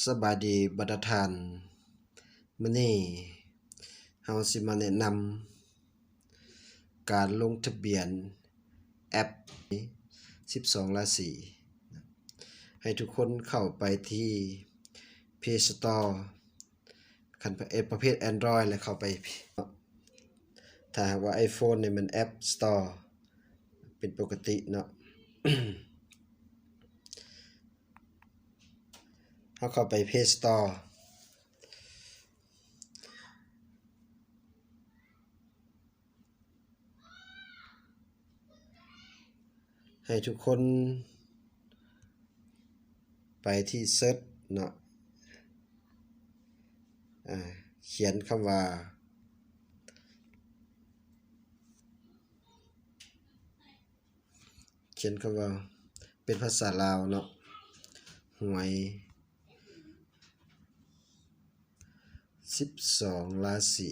ສະບາຍດີບັນດາທ່ານ, ມື້ນີ້ເຮົາຊິມາແນະນຳການລົງທະບຽນແອັບສິບສອງລາສີ ໃຫ້ທຸກຄົນເຂົ້າໄປທີ່ Play Store ຄັນເປັນປະເພດ Android ແລ້ວເຂົ້າໄປ ຖ້າຫາກວ່າ iPhone ນີ້ແມ່ນ App Store ເປັນປົກກະຕິເນາະ. ເຮົາເຂົ້າໄປ Play Store ໃຫ້ທຸກຄົນໄປທີ່ Search ເນາະ ອາ ຂຽນຄຳວ່າ ຂຽນຄຳວ່າ ເປັນພາສາລາວເນາະ ຫວຍສິບສອງລາສີ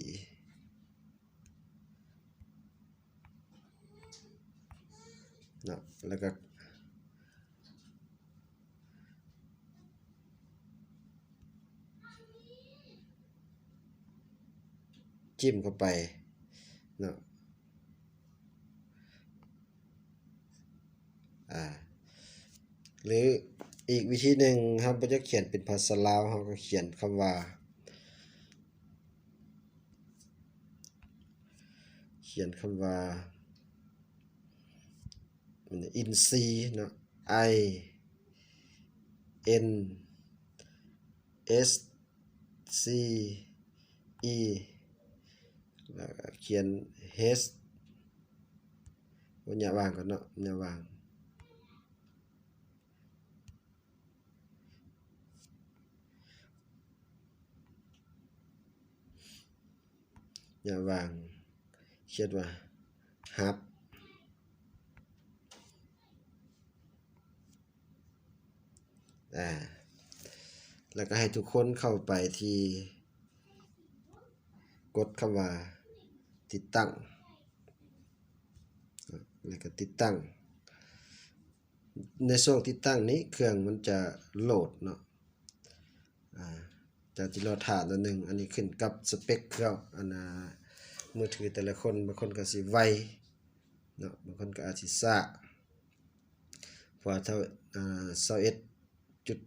ເນາະ ແລ້ວກໍ ຈິ້ມເຂົ້າໄປເນາະ ອາ ຫຼືອີກວິທີໜຶ່ງ ເຮົາບໍ່ຢາກຂຽນເປັນພາສາລາວ ເຮົາກໍຂຽນຄຳວ່າ ຂຽນຄຳວ່າ ອິນຊີເນາະ I N S C E ແລ້ວກໍຂຽນ H ໂອ້ ຍະຫວ່າງກ່ອນເນາະ ຍະຫວ່າງ ຍະຫວ່າງ ຂຽນວ່າ ຮັບ ອາ ແລ້ວກໍໃຫ້ທຸກຄົນເຂົ້າໄປທີ່ ກົດຄຳວ່າຕິດຕັ້ງ ແລ້ວກໍຕິດຕັ້ງ. ໃນຊ່ວງຕິດຕັ້ງນີ້ ເຄື່ອງມັນຈະໂຫຼດເນາະ ອາ ເຈົ້າຊິລໍຖ້າໜ້ອຍໜຶ່ງ ອັນນີ້ຂຶ້ນກັບສະເປັກເຄື່ອງ ອັນ ອາ ມືຖືແຕ່ລະຄົນ ບາງຄົນກໍຊິໄວເນາະ ບາງຄົນກໍອາດຊິຊ້າ ເພາະວ່າເທົ່າ ອາ ຊາວເອັດຈຸດ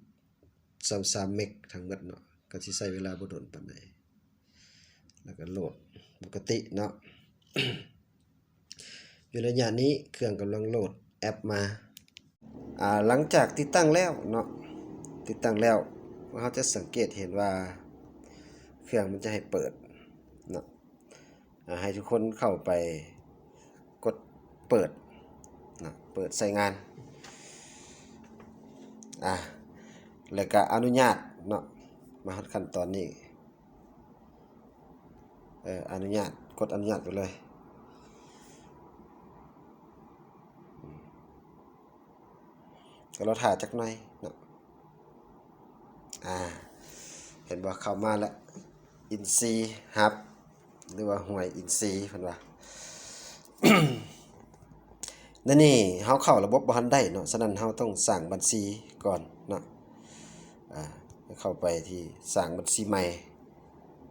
ສາມສາມເມັກທັງໝົດເນາະ ກໍຊິໃຊ້ເວລາບໍ່ດົນປານໃດ ແລ້ວກໍໂຫຼດປົກກະຕິເນາະ. ຢູ່ໄລຍະນີ້ເຄື່ອງກຳລັງໂຫຼດແອັບມາ ອາ ຫຼັງຈາກຕິດຕັ້ງແລ້ວເນາະ ຕິດຕັ້ງແລ້ວ ພວກເຮົາຈະສັງເກດເຫັນວ່າເຄື່ອງມັນຈະໃຫ້ເປີດເນາະ ອາ ໃຫ້ທຸກຄົນເຂົ້າໄປກົດເປີດເນາະ ເປີດໃຊ້ງານ ອາ ແລ້ວກະອະນຸຍາດເນາະ ມາຮອດຂັ້ນຕອນນີ້ ເອີ ອະນຸຍາດ ກົດອະນຸຍາດໄປເລີຍ ກໍລໍຖ້າຈັກໜ້ອຍເນາະ ອາ ເຫັນບໍ່ ເຂົ້າມາແລ້ວ ອິນຊີຮັບ ຫຼືວ່າຫວຍອິນຊີເພິ່ນວ່າ ໃນນີ້ເຮົາເຂົ້າລະບົບບໍ່ທັນໄດ້ເນາະ ສະນັ້ນເຮົາຕ້ອງສ້າງບັນຊີກ່ອນເນາະ ອາ ເຂົ້າໄປທີ່ສ້າງບັນຊີໃໝ່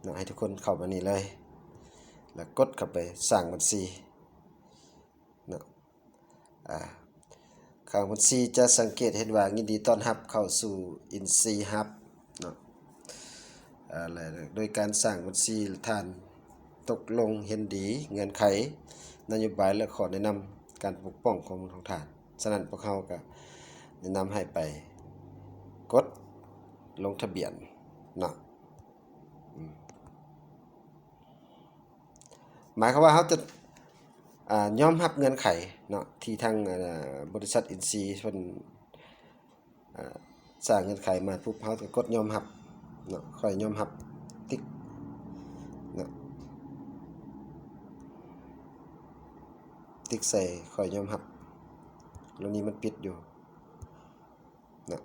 ເນາະ ໃຫ້ທຸກຄົນເຂົ້າມານີ້ເລີຍ ແລ້ວກົດເຂົ້າໄປສ້າງບັນຊີເນາະ ອາ ຂ້າງບັນຊີຈະສັງເກດເຫັນວ່າ ຍິນດີຕ້ອນຮັບເຂົ້າສູ່ອິນຊີຮັບເນາະ ອາ ແລະ ໂດຍການສ້າງບັນຊີ ທ່ານຕົກລົງເຫັນດີເງື່ອນໄຂ ນະໂຍບາຍ ແລະ ຂໍ້ແນະນຳການປົກປ້ອງຂໍ້ມູນຂອງທ່ານ. ສະນັ້ນພວກເຮົາກະແນະນຳໃຫ້ໄປກົດລົງທະບຽນເນາະ ອືມ ໝາຍຄວາມວ່າເຮົາຈະ ອາ ຍອມຮັບເງື່ອນໄຂເນາະ ທີ່ທາງ ອາ ບໍລິສັດອິນຊີເພິ່ນ ອາ ສ້າງເງື່ອນໄຂມາປຸບ ເຮົາກໍກົດຍອມຮັບເນາະ ຂ້ອຍຍອມຮັບ ຕິກເນາະ ຕິກໃສ່ຂ້ອຍຍອມຮັບ ລະນີ້ມັນປິດຢູ່ເນາະ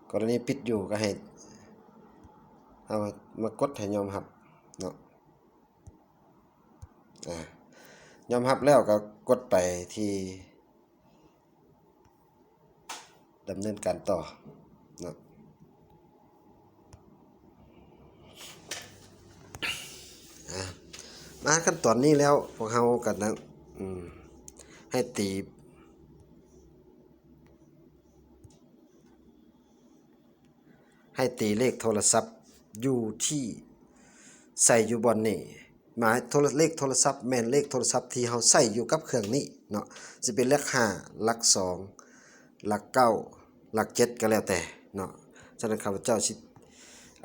ກໍລະນີປິດຢູ່ກໍໃຫ້ເຮົາມາກົດໃຫ້ຍອມຮັບເນາະ ອາ ຍອມຮັບແລ້ວກໍກົດໄປທີ່ ດຳເນີນການຕໍ່ເນາະ. ອາ ມາຂັ້ນຕອນນີ້ແລ້ວ ພວກເຮົາກໍນະ ອືມ ໃຫ້ຕີ ໃຫ້ຕີເລກໂທລະສັບຢູ່ທີ່ ໃສ່ຢູ່ບ່ອນນີ້ ໝາຍໂທລະ ເລກໂທລະສັບແມ່ນເລກໂທລະສັບທີ່ເຮົາໃຊ້ຢູ່ກັບເຄື່ອງນີ້ເນາະ ຊິເປັນຫຼັກຫ້າ ຫຼັກສອງ ຫຼັກເກົ້າ ຫຼັກເຈັດ ກໍແລ້ວແຕ່ເນາະ. ສະນັ້ນ ຂ້າພະເຈົ້າຊິ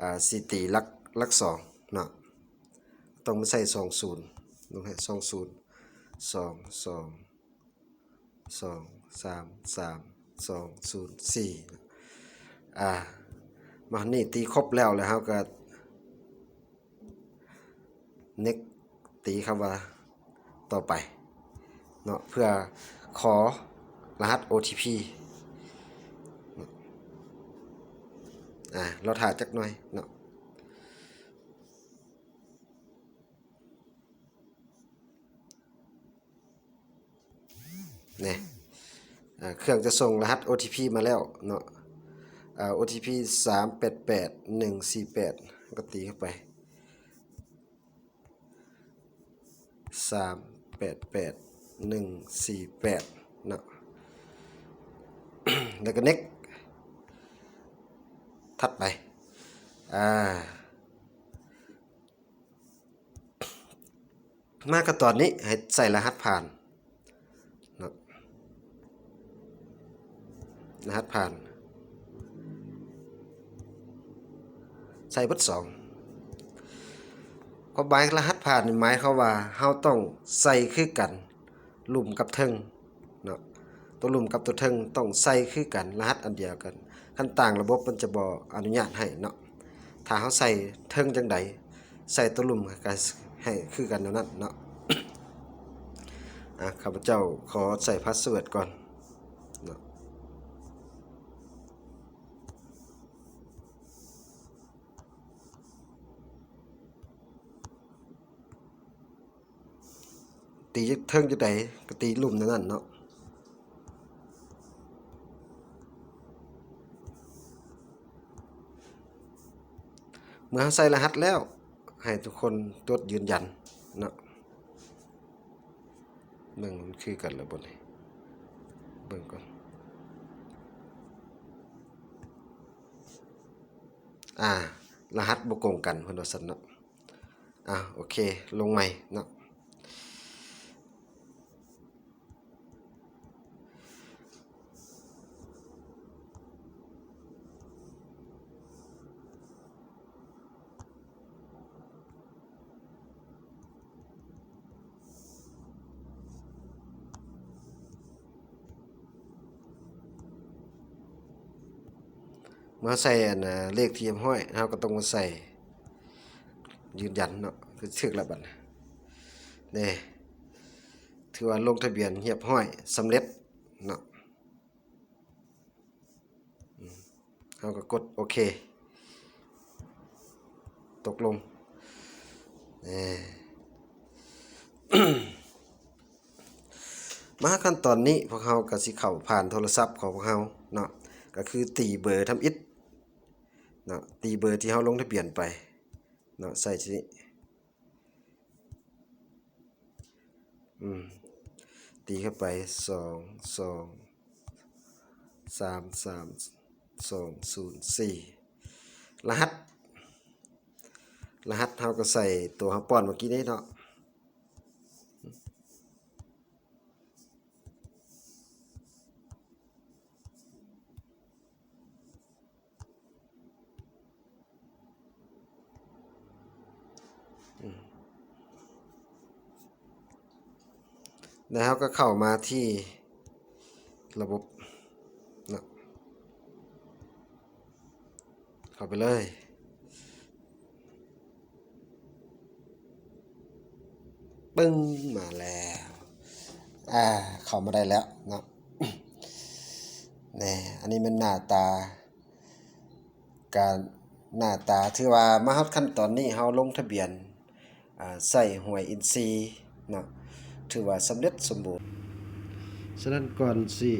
ອາ ຊິຕີຫຼັກ ຫຼັກສອງເນາະ ຕ້ອງມາໃສ່ສອງສູນ ລົງໃຫ້ສອງສູນ ສອງ ສອງ ສອງ ສາມ ສາມ ສອງ ສູນ ສີ່ ອາ ມານີ້ຕີຄົບແລ້ວ ແລ້ວເຮົາກໍ next ຕີຄຳວ່າຕໍ່ໄປເນາະ ເພື່ອຂໍລະຫັດ ໂອ ທີ ພີ ເນາະ. ອາ ລໍຖ້າຈັກໜ່ອຍເນາະ. ນີ້ ເຄື່ອງຈະສົ່ງລະຫັດ ໂອ ທີ ພີ ມາແລ້ວເນາະ ໂອ ທີ ພີ ສາມແປດແປດໜຶ່ງສີ່ແປດ ເຮົາກໍຕີເຂົ້າໄປ ສາມແປດແປດໜຶ່ງສີ່ແປດເນາະ ແລ້ວກໍ next ຖັດໄປ ອາ ມາກໍຕອນນີ້ໃຫ້ໃສ່ລະຫັດຜ່ານເນາະ ລະຫັດຜ່ານ ໃສ່ເບິດສອງ ຄວາມໝາຍລະຫັດຜ່ານນີ້ໝາຍຄວາມວ່າເຮົາຕ້ອງໃສ່ຄືກັນ ລຸ່ມກັບເທິງເນາະ ຕົວລຸ່ມກັບຕົວເທິງຕ້ອງໃສ່ຄືກັນ ລະຫັດອັນດຽວກັນ ຄັນຕ່າງລະບົບມັນຈະບໍ່ອະນຸຍາດໃຫ້ເນາະ. ຖ້າເຮົາໃສ່ເທິງຈັ່ງໃດ ໃສ່ຕົວລຸ່ມກໍໃຫ້ຄືກັນແນວນັ້ນເນາະ. ອາ ຂ້າພະເຈົ້າຂໍໃສ່ພາສເວີດກ່ອນເນາະ. ຕີເທິງຈັ່ງໃດກໍຕີລຸ່ມແນວນັ້ນເນາະ. ເມື່ອເຮົາໃສ່ລະຫັດແລ້ວ ໃຫ້ທຸກຄົນກົດຢືນຢັນເນາະ. ເບິ່ງມັນຄືກັນແລ້ວບໍ່ນີ້ ເບິ່ງກ່ອນ. ອາ ລະຫັດບໍ່ກົງກັນ ເພິ່ນວ່າຊັ້ນເນາະ. ອາ ໂອເຄ ລົງໃໝ່ເນາະ. ເມື່ອໃສ່ອັນ ເອີ ເລກທີ່ຮຽບຮ້ອຍ ເຮົາກໍຕ້ອງມາໃສ່ຢືນຢັນເນາະ ຄືຖືກແລ້ວບັດນີ້ ເດ້ ຖືວ່າລົງທະບຽນຮຽບຮ້ອຍ ສຳເລັດເນາະ. ເຮົາກໍກົດໂອເຄ ຕົກລົງ. ມາຂັ້ນຕອນນີ້ ພວກເຮົາກໍຊິເຂົ້າຜ່ານໂທລະສັບຂອງພວກເຮົາເນາະ ກໍຄືຕີເບີທຳອິດເນາະ ຕີເບີທີ່ເຮົາລົງທະບຽນໄປເນາະ ໃສ່ທີ່ນີ້. ອືມ ຕີເຂົ້າໄປ ສອງ ສອງ ສາມ ສາມ ສອງ ສູນ ສີ່ ລະຫັດ ລະຫັດເຮົາກໍໃສ່ຕົວເຮົາປ້ອນເມື່ອກີ້ນີ້ເນາະ. ແລ້ວເຮົາກໍເຂົ້າມາທີ່ລະບົບເນາະ ເຂົ້າໄປເລີຍ. ປຶ້ງ ມາແລ້ວ ອາ ເຂົ້າມາໄດ້ແລ້ວເນາະ. ແນ່ ອັນນີ້ແມ່ນໜ້າຕາ ການ ໜ້າຕາ ຖືວ່າມາຮອດຂັ້ນຕອນນີ້ ເຮົາລົງທະບຽນ ອາ ໃຊ້ຫວຍອິນຊີເນາະ ຖືວ່າສຳເລັດສົມບູນ. ສະນັ້ນ ກ່ອນຊິ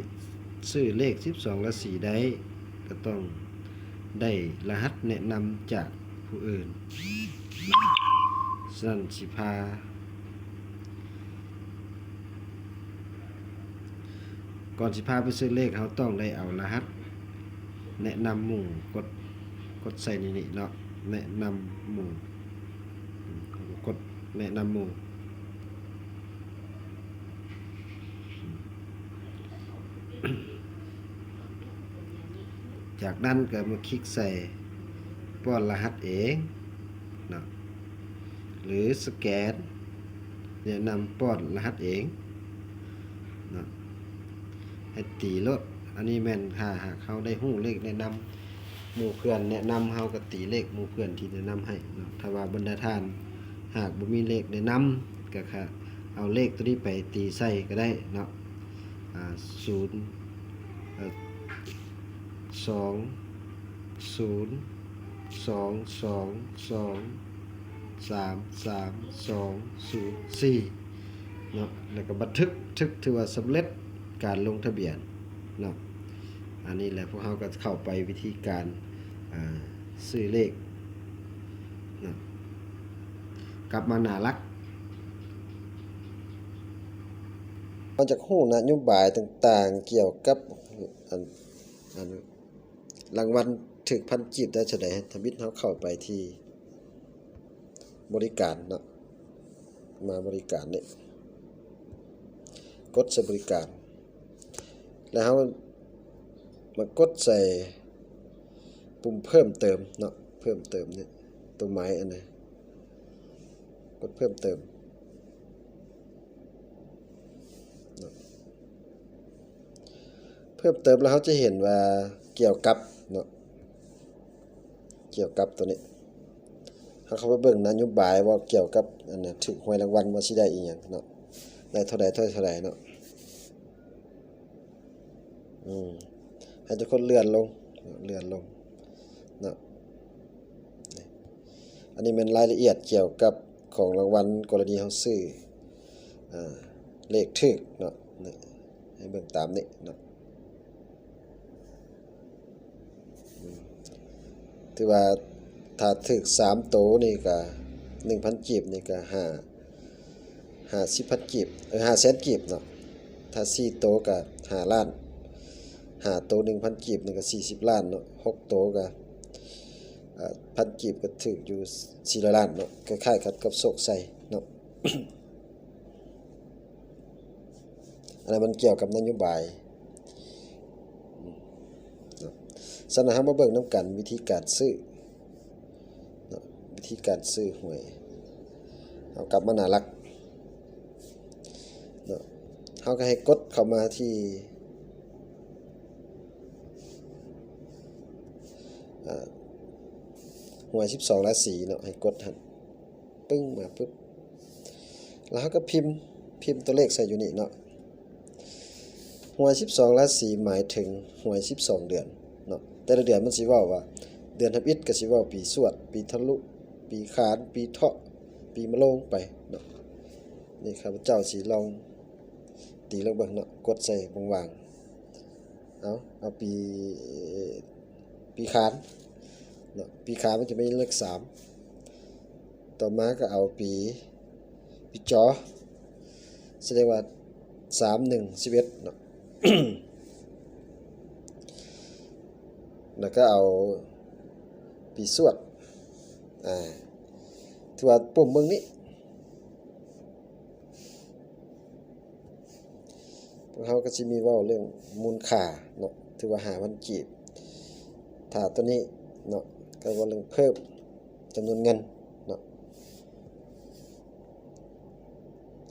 ຊື້ເລກສິບສອງລາສີໄດ້ ກໍຕ້ອງໄດ້ລະຫັດແນະນຳຈາກຜູ້ອື່ນ. ສະນັ້ນຊິພາ ກ່ອນຊິພາໄປຊື້ເລກ ເຮົາຕ້ອງໄດ້ເອົາລະຫັດແນະນຳໝູ່ ກົດ ກົດໃສ່ໃນນີ້ເນາະ ແນະນຳໝູ່ ກົດແນະນຳໝູ່. ຈາກນັ້ນກໍມາຄລິກໃສ່ປ້ອນລະຫັດເອງເນາະ ຫຼືສະແກນ ແນະນຳປ້ອນລະຫັດເອງເນາະ ໃຫ້ຕີໂລດ. ອັນນີ້ແມ່ນຖ້າຫາກເຮົາໄດ້ຮູ້ເລກແນະນຳ ໝູ່ເພື່ອນແນະນຳ ເຮົາກໍຕີເລກໝູ່ເພື່ອນທີ່ແນະນຳໃຫ້ເນາະ. ຖ້າວ່າບັນດາທ່ານຫາກບໍ່ມີເລກແນະນຳ ກໍ ກໍເອົາເລກໂຕນີ້ໄປຕີໃສ່ກໍໄດ້ເນາະ ອາ ສູນ ເອີ ສອງ ສູນ ສອງ ສອງ ສອງ ສາມ ສາມ ສອງ ສູນ ສີ່ ເນາະ ແລ້ວກໍບັນທຶກ ທຶກຖືວ່າສຳເລັດການລົງທະບຽນເນາະ. ອັນນີ້ແຫຼະ ພວກເຮົາກໍເຂົ້າໄປວິທີການ ອາ ຊື້ເລກເນາະ. ກັບມາໜ້າຫຼັກ ເຮົາຢາກຮູ້ນະໂຍບາຍຕ່າງໆກ່ຽວກັບ ອັນ ອັນ ລາງວັນຖືກພັນກີບໄດ້ເທົ່າໃດ ທຳອິດເຮົາເຂົ້າໄປທີ່ບໍລິການເນາະ ມາບໍລິການນີ້ ກົດໃສ່ບໍລິການ ແລ້ວເຮົາມາກົດໃສ່ປຸ່ມເພີ່ມເຕີມເນາະ ເພີ່ມເຕີມນີ້ ຕົວໄມ້ອັນນີ້ ກົດເພີ່ມເຕີມເນາະ. ເພີ່ມເຕີມແລ້ວເຮົາຈະເຫັນວ່າກ່ຽວກັບເນາະ ກ່ຽວກັບຕົວນີ້ ເຮົາເຂົ້າໄປເບິ່ງນະໂຍບາຍວ່າກ່ຽວກັບອັນນະ ຖືກຫວຍລາງວັນວ່າຊິໄດ້ອີ່ຫຍັງເນາະ ໄດ້ເທົ່າໃດ ເທົ່າໃດ ເທົ່າໃດເນາະ. ອືມ ໃຫ້ທຸກຄົນເລື່ອນລົງ ເລື່ອນລົງເນາະ. ອັນນີ້ແມ່ນລາຍລະອຽດກ່ຽວກັບຂອງລາງວັນ ກໍລະນີເຮົາຊື້ ອາ ເລກຖືກເນາະ ໃຫ້ເບິ່ງຕາມນີ້ເນາະ. ອືມ ຖືວ່າຖ້າຖືກສາມໂຕນີ້ກະໜຶ່ງພັນກີບນີ້ກະຫ້າ ຫ້າສິບພັນກີບ ເອີ ຫ້າແສນກີບເນາະ. ຖ້າສີ່ໂຕກະຫ້າລ້ານ ຫ້າໂຕໜຶ່ງພັນກີບນີ້ກະສີ່ສິບລ້ານເນາະ ຫົກໂຕກະ ອາ ພັນກີບກະຖືກຢູ່ສີ່ຮ້ອຍລ້ານເນາະ ຄ້າຍໆກັນກັບໂຊກໄຊເນາະ. ອັນນັ້ນມັນກ່ຽວກັບນະໂຍບາຍ ເນາະ. ສະນັ້ນເຮົາມາເບິ່ງນຳກັນວິທີການຊື້ເນາະ ວິທີການຊື້ຫວຍ. ເຮົາກັບມາໜ້າຫຼັກເນາະ ເຮົາກໍໃຫ້ກົດເຂົ້າມາທີ່ ອາ ຫວຍສິບສອງລາສີເນາະ ໃຫ້ກົດຫັ້ນ ປຶ້ງມາປຶບ ແລ້ວເຮົາກໍພິມ ພິມຕົວເລກໃສ່ຢູ່ນີ້ເນາະ. ຫວຍສິບສອງລາສີໝາຍເຖິງຫວຍສິບສອງເດືອນເນາະ. ແຕ່ລະເດືອນມັນຊິເວົ້າວ່າ ເດືອນທຳອິດກໍຊິເວົ້າປີຊວດ, ປີທະລຸ, ປີຂານ, ປີເທາະ, ປີມະໂລງໄປເນາະ. ນີ້ຂ້າພະເຈົ້າຊິລອງຕີລອງເບິ່ງເນາະ, ກົດໃສ່ຫວ່າງໆ. ເອົາ ເອົາປີ ປີຂານເນາະ, ປີຂານມັນຈະມີເລກສາມ. ຕໍ່ມາກໍເອົາປີ ປີຈໍ ສະແດງວ່າ ສາມ ໜຶ່ງ ສິບເອັດເນາະ, ແລ້ວກໍເອົາປີຊວດ. ອາ ຖືວ່າປຸ່ມເບິ່ງນີ້ ພວກເຮົາກໍຊິມີເວົ້າເລື່ອງມູນຄ່າເນາະ, ຖືວ່າຫ້າພັນກີບ. ຖ້າຕົວນີ້ເນາະ ກໍເວົ້າເລື່ອງເພີ່ມຈຳນວນເງິນເນາະ,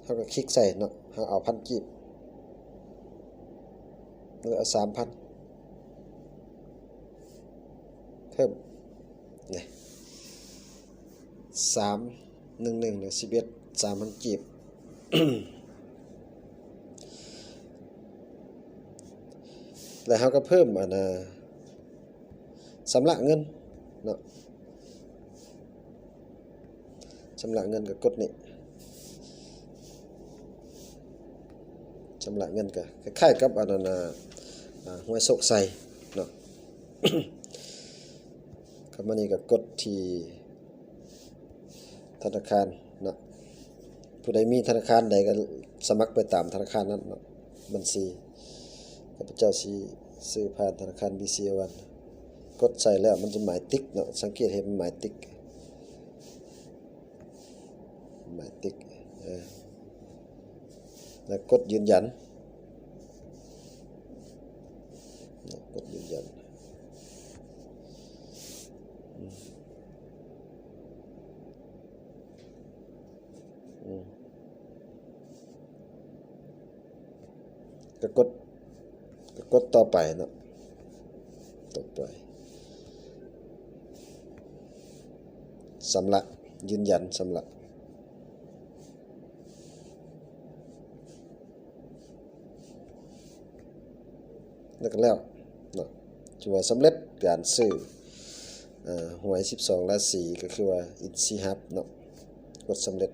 ເຮົາກໍຄລິກໃສ່ເນາະ, ເຮົາເອົາພັນກີບ ຫຼືເອົາສາມພັນ ເພີ່ມ ນີ້ ສາມ ໜຶ່ງ ໜຶ່ງ ໜຶ່ງ ສິບເອັດ ສາມພັນກີບ. ແລ້ວເຮົາກໍເພີ່ມ ອັນ ອາ ຊຳລະເງິນເນາະ, ຊຳລະເງິນກໍກົດນີ້. ຊຳລະເງິນກໍຄ້າຍໆກັບອັນນັ້ນນະ, ອ່າ ຫວຍໂຊກໄຊເນາະ. ເຂົ້າມານີ້ກໍກົດທີ່ທະນາຄານເນາະ. ຜູ້ໃດມີທະນາຄານໃດກໍສະໝັກໄປຕາມທະນາຄານນັ້ນເນາະ ບັນຊີ. ຂ້າພະເຈົ້າຊິຊື້ຜ່ານທະນາຄານ BCA One. ກົດໃສ່ແລ້ວມັນຈະໝາຍຕິກເນາະ, ສັງເກດເຫັນມັນໝາຍຕິກ. ໝາຍຕິກ ເອີ ແລ້ວກົດຢືນຢັນ ກົດຢືນຢັນ ອືມ ອືມ ກໍກົດ ກໍກົດຕໍ່ໄປເນາະ ຕໍ່ໄປ ຊຳລະ ຢືນຢັນຊຳລະ ແລ້ວກໍແລ້ວເນາະ ຖືວ່າສຳເລັດການຊື້ ເອີ ຫວຍສິບສອງລາສີ ກໍຄືວ່າອິນຊີຮັບເນາະ ກົດສຳເລັດ.